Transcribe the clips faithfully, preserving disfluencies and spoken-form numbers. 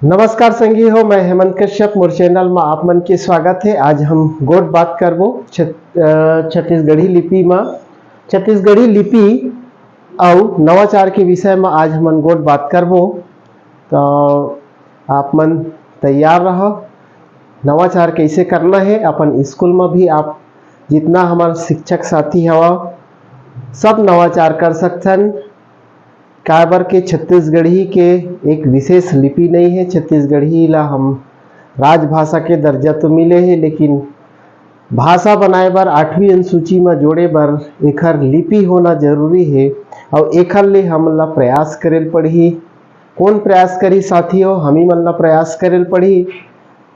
नमस्कार संगी हो, मैं हेमंत कश्यप, मोर चैनल में आप मन के स्वागत है। आज हम गोठ बात करबो छत-, अ, छत्तीसगढ़ी लिपि में, छत्तीसगढ़ी लिपि अउ नवाचार के विषय में आज हमन गोठ बात करबो। तो आप मन तैयार रहो। नवाचार कैसे करना है, अपन स्कूल में भी आप जितना हमारे शिक्षक साथी हवा, सब नवाचार कर सकथन। काबर के छत्तीसगढ़ी के एक विशेष लिपि नहीं है। छत्तीसगढ़ी ला हम राजभाषा के दर्जा तो मिले है, लेकिन भाषा बनाए बर आठवीं अनुसूची में जोड़े बर एखर लिपि होना जरूरी है। और एखर ले हमन ला प्रयास करे ल पड़ही। कौन प्रयास करी साथी हो? हम ही मन ला प्रयास करे ल पड़ही।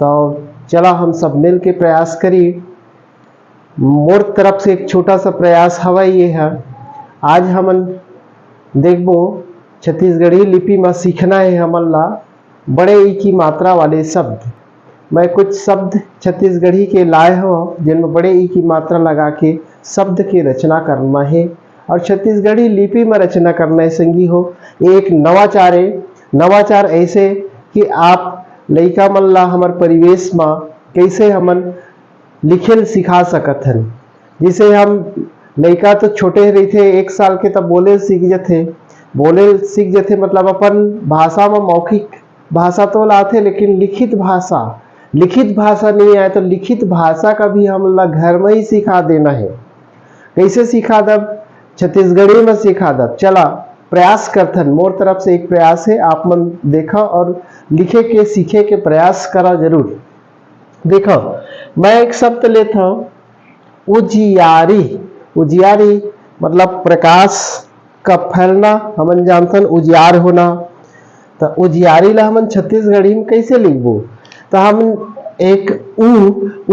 तो चला हम सब मिल के प्रयास करी। मोर तरफ से एक छोटा सा प्रयास हवा ये है। आज हमन देखबो, छत्तीसगढ़ी लिपि में सीखना है हमन ला बड़े ई की मात्रा वाले शब्द। मैं कुछ शब्द छत्तीसगढ़ी के लाए हूँ, जिनमें बड़े ई की मात्रा लगा के शब्द की रचना करना है। और छत्तीसगढ़ी लिपि में रचना करना है संगी हो। ये एक नवाचार है। नवाचार ऐसे कि आप लइका मन ला हमर परिवेश में कैसे हमन लिखे ल सिखा सकत हन। जैसे हम लइका तो छोटे रहिथे, एक साल के, तब बोले ल सीख जथे। बोले ल सीख जथे मतलब अपन भाषा में मौखिक भाषा तो लाथे, लेकिन लिखित भाषा, लिखित भाषा नहीं आए तो लिखित भाषा का भी हम ला घर में ही सिखा देना है। कैसे सिखा दब? छत्तीसगढ़ी में सिखा दब। चला प्रयास करथन, मोर तरफ से एक प्रयास है, आप मन देखा और लिखे के सीखे के प्रयास करा जरूर। देखो, मैं एक शब्द लेता हूँ, उजियारी। उजियारी मतलब प्रकाश का फैलना, हमन जानथन उजियार होना। तो उजियारी ला हमन छत्तीसगढ़ी में कैसे लिखबो? तो हम एक ऊ,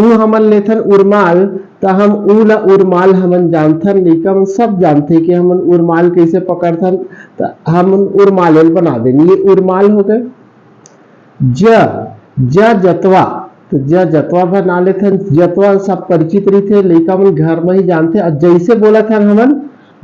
ऊ हमन लेथन उर्माल। तो हम ऊ ला उर्माल हमन जानथन, लइका मन सब जानथे कि हमन उर्माल कैसे पकड़थन। तो हमन उर्माल ल बना देनी, ये उर्माल हो गए। ज, ज जतवा, तो ज जतवा बना लेथन। जतवा सब परिचित रहिथे, लइका मन घर में ही जानथे। और जैसे बोलत हन हमन,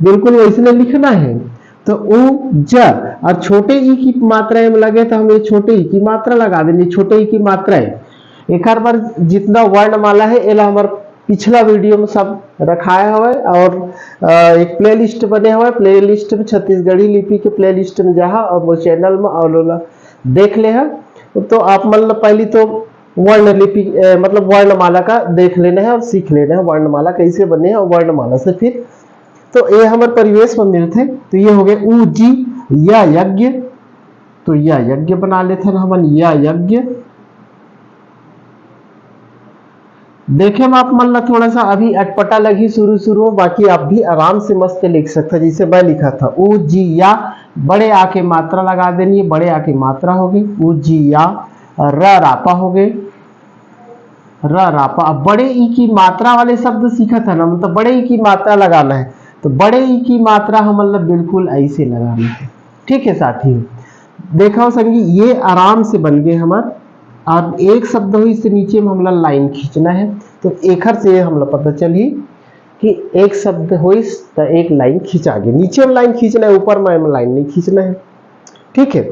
बिल्कुल वैसने लिखना है। तो ऊ ज, और छोटे ई की मात्रा में लगे तो हम ये छोटे ई की मात्रा लगा देनी, छोटे ई की मात्रा है। एकर बर जितना वर्णमाला है, एला हमर पिछला वीडियो में सब रखाए हवे और अ, एक प्लेलिस्ट बने हवे, प्लेलिस्ट में छत्तीसगढ़ी लिपि के प्लेलिस्ट में जाहा और वो चैनल में और ओला देख ले हा। तो आप मन ला पहली तो वर्ण लिपि, अ, मतलब वर्णमाला का देख लेना है और सीख लेना है वर्णमाला कैसे बने है और वर्णमाला से फिर तो ये हमर परिवेश में मिलथे। तो ये हो गए ऊ जी या यज्ञ, तो या यज्ञ बना लेथन हमन, या यज्ञ। देखे में आप मन ला थोड़ा सा अभी अटपटा लगही शुरू शुरू में, बाकी आप भी आराम से मस्त लिख सकते हैं। जैसे मैं लिखा था ऊ जी या, बड़े आ के मात्रा लगा देनी है, बड़े आ के मात्रा हो गई, ऊ जी या, र रापा हो गए, र रापा। अब बड़े ई की मात्रा वाले शब्द सीखत है ना, मतलब बड़े ई की मात्रा लगाना है, तो बड़े ई की मात्रा हमन ला बिल्कुल ऐसे लगाना है। ठीक है साथी, देखो संगी, ये आराम से बन गए हमार। अब एक शब्द होइस से नीचे में हमला लाइन खींचना है, तो एखर से हमला पता चलही कि एक शब्द होइस त एक लाइन खींचा गे, नीचे में लाइन खींचना है, ऊपर में लाइन नहीं खींचना है। ठीक है,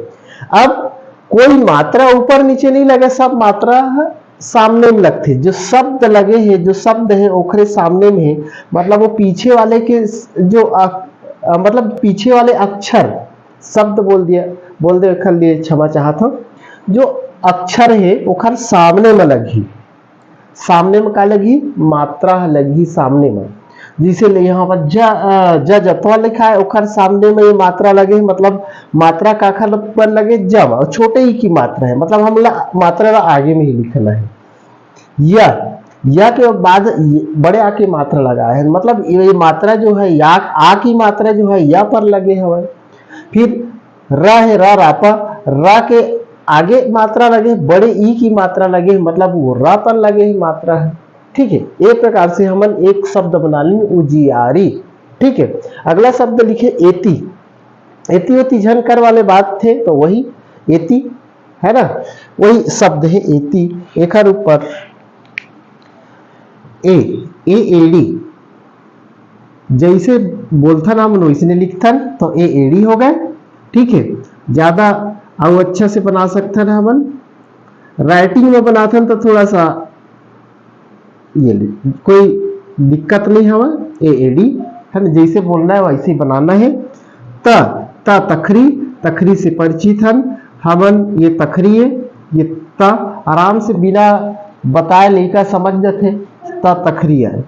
अब कोई मात्रा ऊपर नीचे नहीं लगे, सब मात्रा ह सामने में लगथे। जो शब्द लगे है, जो शब्द है ओखरे सामने में है, मतलब वो पीछे वाले के स-, जो अ-, अ, मतलब पीछे वाले अक्षर, शब्द बोल दिया, बोल दे कर लिए क्षमा चाहत हूँ, जो अक्षर है ओखर सामने में लगही। सामने में का लगही? मात्रा ह लगही सामने में। जैसे ले यहाँ पर ज, अ, ज जतवा लिखा है, ओखर सामने में ये मात्रा लगे, मतलब मात्रा काखर पर लगे? जम, और छोटे ई की मात्रा है, मतलब हम ला, मात्रा ला आगे में ही लिखना है। या, या के बाद ये बड़े आ की मात्रा लगा है, मतलब ये मात्रा जो है या, आ की मात्रा जो है या पर लगे हवे। फिर र है, र रापा, र के आगे मात्रा लगे, बड़े ई की मात्रा लगे, मतलब वो र पर लगे ही मात्रा है। ठीक है, ये प्रकार से हमन एक शब्द बना लेन, उजियारी। ठीक है, अगला शब्द लिखे एती। एती ओती झन कर वाले बात थे, तो वही एती है ना, वही शब्द है एती। एकर ऊपर ए, ए एड़ी, जैसे बोलथन हमन वैसने लिखथन, तो ए एड़ी हो गए। ठीक है, ज्यादा अउ अच्छा से बना सकथन हमन। राइटिंग में बनाथन तो थोड़ा सा ये ले, कोई दिक्कत नहीं हवय। ए ए डी, है ना, जैसे बोलना है वैसे ही बनाना है। त, त तखरी, तखरी से परिचित हन हमन। ये तखरी है, ये त आराम से बिना बताए लइका समझ जाथे। त तखरी है।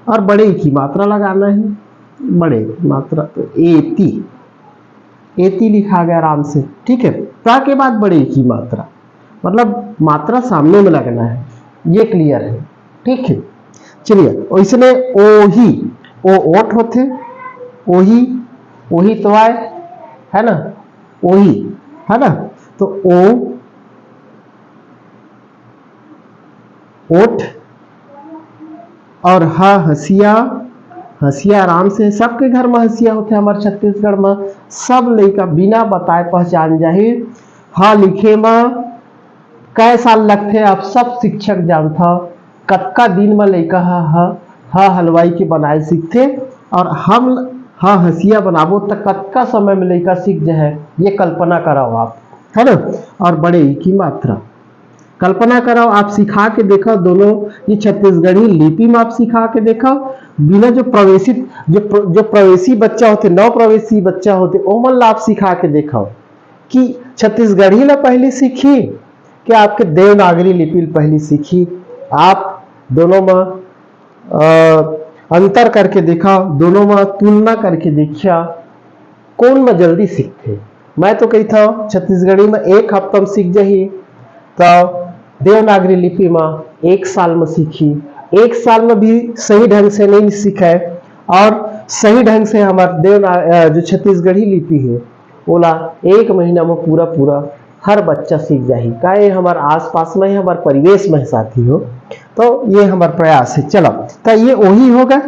और बड़े की मात्रा लगाना है, बड़े की मात्रा तो एती, एती लिखा गया आराम से, ठीक है। ता के बाद बड़े की मात्रा, मतलब मात्रा सामने में लगना है, ये क्लियर है, ठीक है। चलिए, वैसने ओही, ओ ओठ होथे, ओही, ओही तो आए, है ना, ओही, है ना। तो ओ ओठ और ह हसिया, हसिया आराम से, सबके घर में हसिया होथे हमर छत्तीसगढ़ में। सब लइका बिना बताए पहचान जाही। ह लिखे में कै साल लगथे, आप सब शिक्षक जानथव। कतका दिन में लइका ह, ह, ह हलवाई के बनाए सीखथे और हम ह हसिया बनाबो त कतका समय में लइका सीख जाए, ये कल्पना कराओ आप, है ना। और बड़े ई की मात्रा, कल्पना कराओ, आप सिखा के देखो दोनों, ये छत्तीसगढ़ी लिपि में आप सिखा के देखो। बिना जो प्रवेशित, जो प्र-, जो प्रवेशी बच्चा होथे, नव प्रवेशी बच्चा होथे, ओमन ला आप सिखा के देखो कि छत्तीसगढ़ी ला पहली सीखी कि आपके देवनागरी लिपि ला पहली सीखी। आप दोनों में, अ, अंतर करके देखा, दोनों में तुलना करके देखिया, कौन में जल्दी सीखथे? मैं तो कहिथव, छत्तीसगढ़ी में एक हफ्ता में सीख जाही, त देवनागरी लिपि में एक साल में सीखी। एक साल में भी सही ढंग से नहीं सीखे और सही ढंग से हमार देवना-, अ, जो छत्तीसगढ़ी लिपि है, ओला एक महीना में पूरा पूरा हर बच्चा सीख जाही। का ये हमार आसपास में है, हमार परिवेश में है, साथी हो, तो ये हमार प्रयास है। चलो, तो ये वही होगा।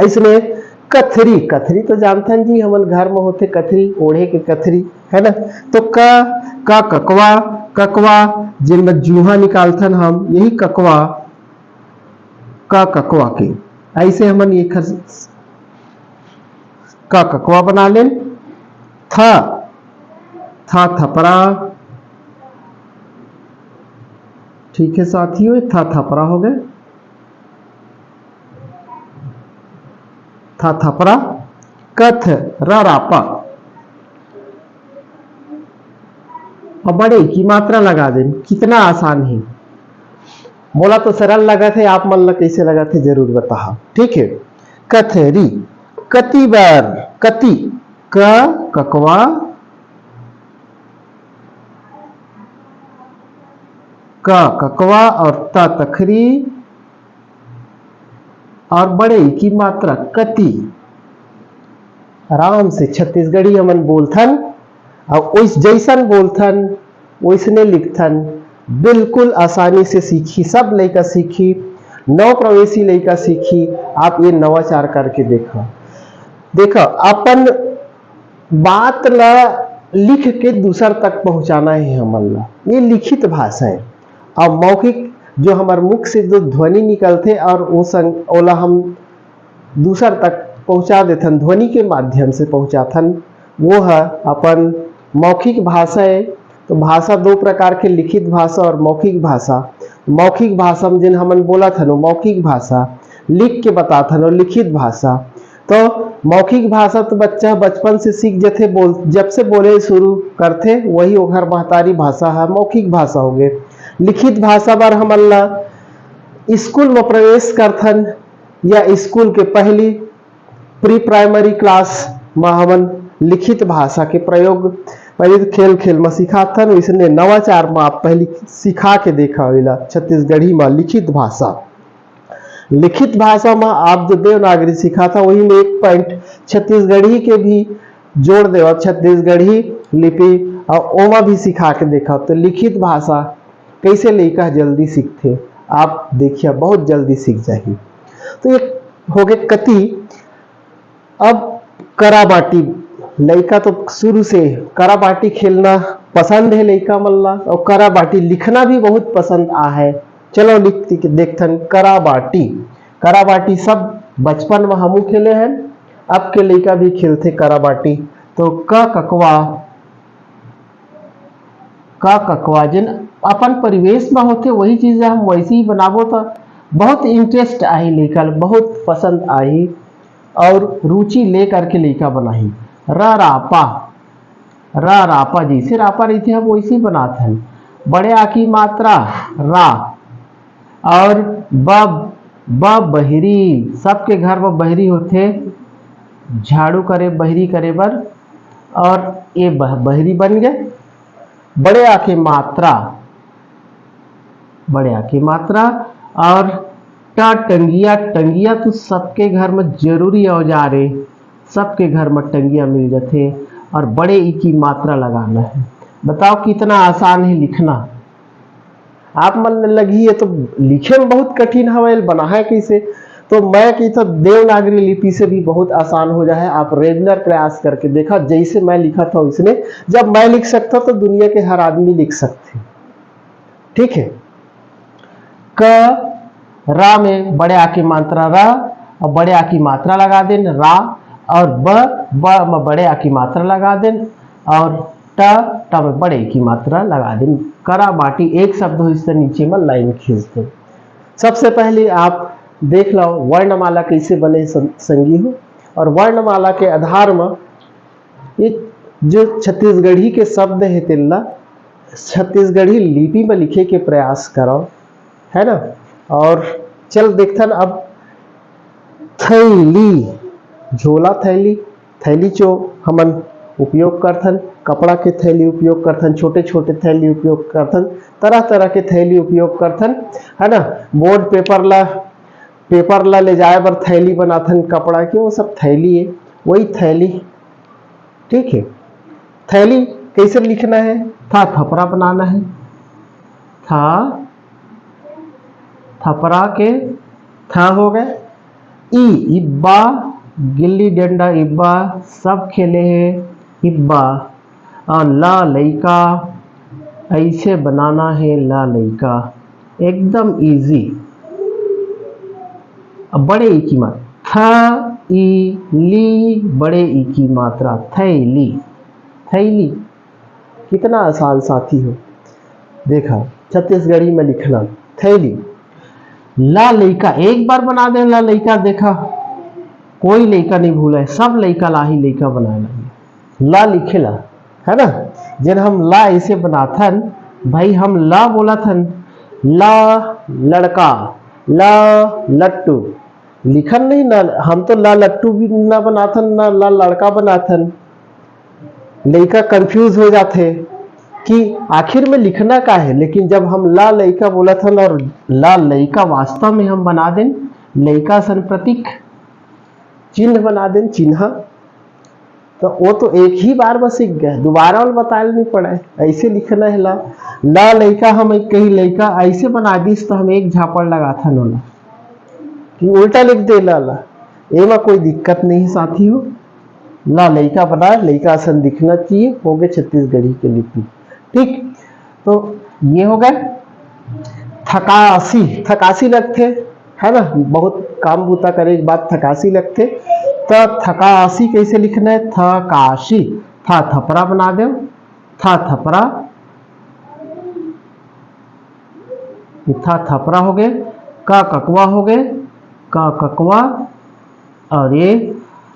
इसमें कथरी, कथरी तो जानथन जी, हमन घर में होथे कथरी, ओढ़े के कथरी, है ना। तो क, क ककवा, ककवा, जिनमें जूहा निकालथन हम, यही ककवा, क ककवा के। ऐसे हमन ये खर-, क ककवा बना लेन। थ, थ थपरा, ठीक है साथियों, थ थपरा हो गए। थ थपरा, कथ र रापा। अब बड़े की मात्रा लगा देन, कितना आसान है। मोला तो सरल लगत है, आप मन ला कैसे लगत है जरूर बताहा, ठीक है। कथरी, कति बर, कति, क ककवा, क ककवा और त तखरी और बड़े की मात्रा कति। आराम से छत्तीसगढ़ी हमन बोलथन और ओइस जैसन बोलथन, ओइसने लिखथन। बिल्कुल आसानी से सीखी, सब लइका सीखी, नव प्रवेशी लइका सीखी। आप ये नवाचार करके देखो, देखो अपन बात ला लिख के दूसर तक पहुंचाना है हमन ला। ये लिखित भाषा है। अब मौखिक जो हमार मुख से जो ध्वनि निकलथे और वो संग, ओला हम दूसर तक पहुंचा देथन, ध्वनि के माध्यम से पहुंचाथन, वो ह अपन मौखिक भाषा है। तो भाषा दो प्रकार के, लिखित भाषा और मौखिक भाषा। मौखिक भाषा में जिन हमन बोलत हन, वो मौखिक भाषा, लिख के बतात हन, वो लिखित भाषा। तो मौखिक भाषा तो बच्चा बचपन से सीख जथे, बोल, जब से बोले शुरू करथे, वही ओकर महतारी भाषा है, मौखिक भाषा हो गए। लिखित भाषा बर हमन ला स्कूल में प्रवेश करथन या स्कूल के पहली प्री प्राइमरी क्लास में हमन लिखित भाषा के प्रयोग पहले तो खेल खेल में सिखाथन, इसने नवाचार में आप पहली सिखा के देखा होला छत्तीसगढ़ी में लिखित भाषा। लिखित भाषा में आप जो देवनागरी सिखाथा, वही में एक पॉइंट छत्तीसगढ़ी के भी जोड़ देवा, छत्तीसगढ़ी लिपि, और ओमा भी सिखा के देखा। तो लिखित भाषा कैसे लइका जल्दी सीखथे, आप देखिए, बहुत जल्दी सीख जाही। तो एक हो गए कति। अब कराबाटी, लइका तो शुरू से कराबाटी खेलना पसंद है लइका मन ला, और कराबाटी लिखना भी बहुत पसंद आ है। चलो लिख के देखथन कराबाटी। कराबाटी सब बचपन में हमू खेले हैं, अब के लइका भी खेलथे कराबाटी। तो क ककवा, क ककवा, जेन अपन परिवेश में होथे, वही चीज हम वैसे ही बनाबो, तो बहुत इंटरेस्ट आही लइका ल, बहुत पसंद आही और रुचि ले करके लइका बनाही। र रापा, र रापा, जैसे रापा रहिथे, हम वैसे ही बनात हन। बड़े आ की मात्रा रा, और ब, ब बहिरी, सबके घर में बहिरी होथे, झाड़ू करे, बहिरी करे बर, और ये बह-, बहिरी बन गए। बड़े आ के मात्रा, बड़े आ के मात्रा, और ट टंगिया, टंगिया तो सबके घर में जरूरी औजार है, सबके घर में टंगिया मिल जाथे, और बड़े ई की मात्रा लगाना है। बताओ कितना आसान है लिखना। आप मन ल लगही ये तो लिखे में बहुत कठिन हवय, बनाए कैसे? तो मैं कहिथंव देवनागरी लिपि से भी बहुत आसान हो जाए। आप रेगुलर प्रयास करके देखा, जैसे मैं लिखत हंव इसने, जब मैं लिख सकथंव तो दुनिया के हर आदमी लिख सकथे। ठीक है, क रा में बड़े आ की मात्रा रा, और बड़े आ की मात्रा लगा देन रा, और ब, ब में बड़े आ की मात्रा लगा देन, और ट, ट में बड़े की मात्रा लगा देन। करा बाटी एक शब्द हो, इससे नीचे में लाइन खींच देन। सबसे पहले आप देख लो वर्णमाला कैसे बने सं-, संगी हो, और वर्णमाला के आधार में ये जो छत्तीसगढ़ी के शब्द है तेला छत्तीसगढ़ी लिपि में लिखे के प्रयास करो, है ना। और चल देखथन अब थैली, झोला थैली, थैली जो हमन उपयोग करथन, कपड़ा के थैली उपयोग करथन, छोटे छोटे थैली उपयोग करथन, तरह तरह के थैली उपयोग करथन, है ना। बोर्ड पेपर ला, पेपर ला ले जाए बर थैली बनाथन कपड़ा के, वो सब थैली है, वही थैली। ठीक है, थैली कैसे लिखना है? था थपरा बनाना है, था थपरा के था हो गए। ई इब्बा, गिल्ली डंडा इब्बा, सब खेले हैं इब्बा। और ला लइका, ऐसे बनाना है ला लइका, एकदम इजी। अब बड़े ई की मात्रा, थ ई ली, बड़े ई की मात्रा थैली, थैली। कितना आसान साथी हो। देखा, छत्तीसगढ़ी में लिखना थैली। ला लइका एक बार बना दे, ला लइका, देखा कोई लइका नहीं भूले, सब लइका ला ही लइका बनाए ला। ला लिखे ला, है ना। जेन हम ला ऐसे बनाथन, भाई हम ला बोलत हन, ला लड़का, ला लट्टू, लिखन नहीं ना, हम तो ला लट्टू भी ना बनाथन, ना ला लड़का बनाथन। लइका कंफ्यूज हो जाथे कि आखिर में लिखना का है, लेकिन जब हम ला लइका बोलत हन और ला लइका वास्तव में हम बना देन, लइका सन प्रतीक चिन्ह बना देन, चिन्हा, तो वो तो एक ही बार बस सीख गए, दोबारा वाला बताए नहीं पड़े। ऐसे लिखना है ला, ला लइका, हम एक कही लइका ऐसे बना दिस तो हम एक झापड़ लगाथन ओला कि उल्टा लिख दे ला, ला। एमा कोई दिक्कत नहीं साथी हो, ला लइका बना, लइका असन दिखना चाहिए, हो गए छत्तीसगढ़ी के लिपि। ठीक, तो ये हो गए थकासी, थकासी लगथे, है ना, बहुत काम बूता करे के बाद थकासी लगथे। तो थकासी कैसे लिखना है? थकासी, था थपरा बना दे, था थपरा, ये था थपरा हो गए, का ककवा हो गए, का ककवा, और ये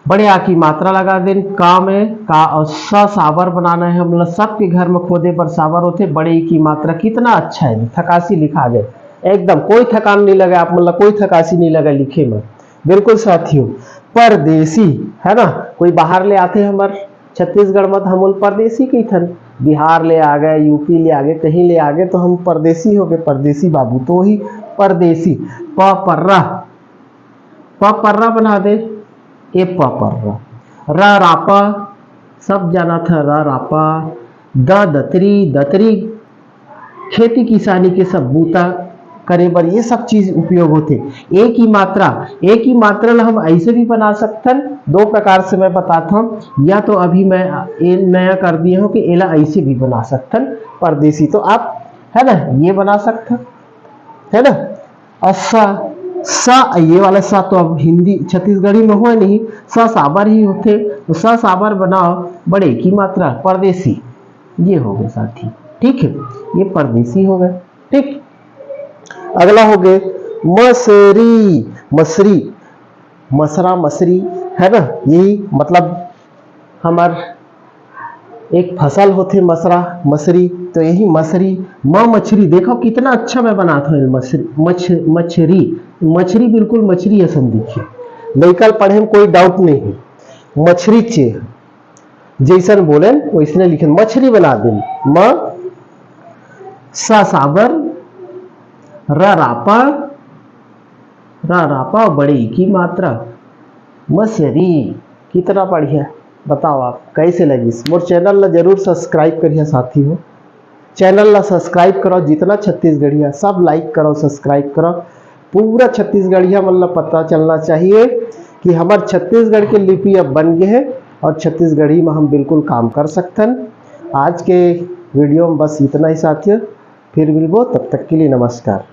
बड़े आ की मात्रा लगा देन का में का, और स साबर बनाना है हमला। सबके घर में खोदे बर साबर होथे, बड़े ई की मात्रा कितना अच्छा है, थकासी लिखा दे, एकदम कोई थकान नहीं लगे आप मन ला, कोई थकासी नहीं लगे लिखे में। बिल्कुल साथियों, परदेसी, है ना, कोई बाहर ले आथे हमर छत्तीसगढ़ में, तो हम बोल परदेसी कहिथन, बिहार ले आ गए, यूपी ले आ गए, कहीं ले आ गए, तो हम परदेसी हो गए, परदेसी बाबू, तो वही परदेसी। प पर्रा, प पर्रा बना दे, ए प पर्रा। र रापा, सब जाना था र रापा। द दतरी, दतरी खेती किसानी के सब बूता करे बर ये सब चीज उपयोग होथे। एक ही मात्रा, एक ही मात्रा ला हम ऐसे भी बना सकथन, दो प्रकार से मैं बताता हूँ। या तो अभी मैं ये नया कर दिया हूँ कि एला ऐसे भी बना सकथन परदेसी, तो आप, है ना, ये बना सकथन, है ना। और सा, सा, ये वाला सा तो अब हिंदी छत्तीसगढ़ी में हुआ नहीं, सा साबर ही होथे, तो सा साबर बनाओ, बड़े की मात्रा परदेसी। ये हो गए साथी। ठीक है, ये परदेसी हो गए। ठीक, अगला हो गए मसरी। मसरी, मसरा, मसरी, है ना, यही मतलब हमार एक फसल होथे मसरा, मसरी, तो यही मसरी। म मछरी, देखो कितना अच्छा मैं बनात हूँ मछरी, मछ मछरी। मछरी बिल्कुल मछरी असन दिखे। लइका ल पढ़े में कोई डाउट नहीं है। मछरी चे जैसन बोलेन वैसने लिखेन, मछरी बना देन। म सा साबर, र रापा, र रापा बड़े की मात्रा, मसरी। कितना बढ़िया। बताओ आप कैसे लगिस। मोर चैनल ला जरूर सब्सक्राइब करिए साथी हो। चैनल ला सब्सक्राइब करो, जितना छत्तीसगढ़िया सब लाइक करो, सब्सक्राइब करो। पूरा छत्तीसगढ़िया मन ला पता चलना चाहिए कि हमर छत्तीसगढ़ के लिपि अब बन गए है और छत्तीसगढ़ी में हम बिल्कुल काम कर सकथन। आज के वीडियो में बस इतना ही साथियों, फिर मिलबो, तब तक के लिए नमस्कार।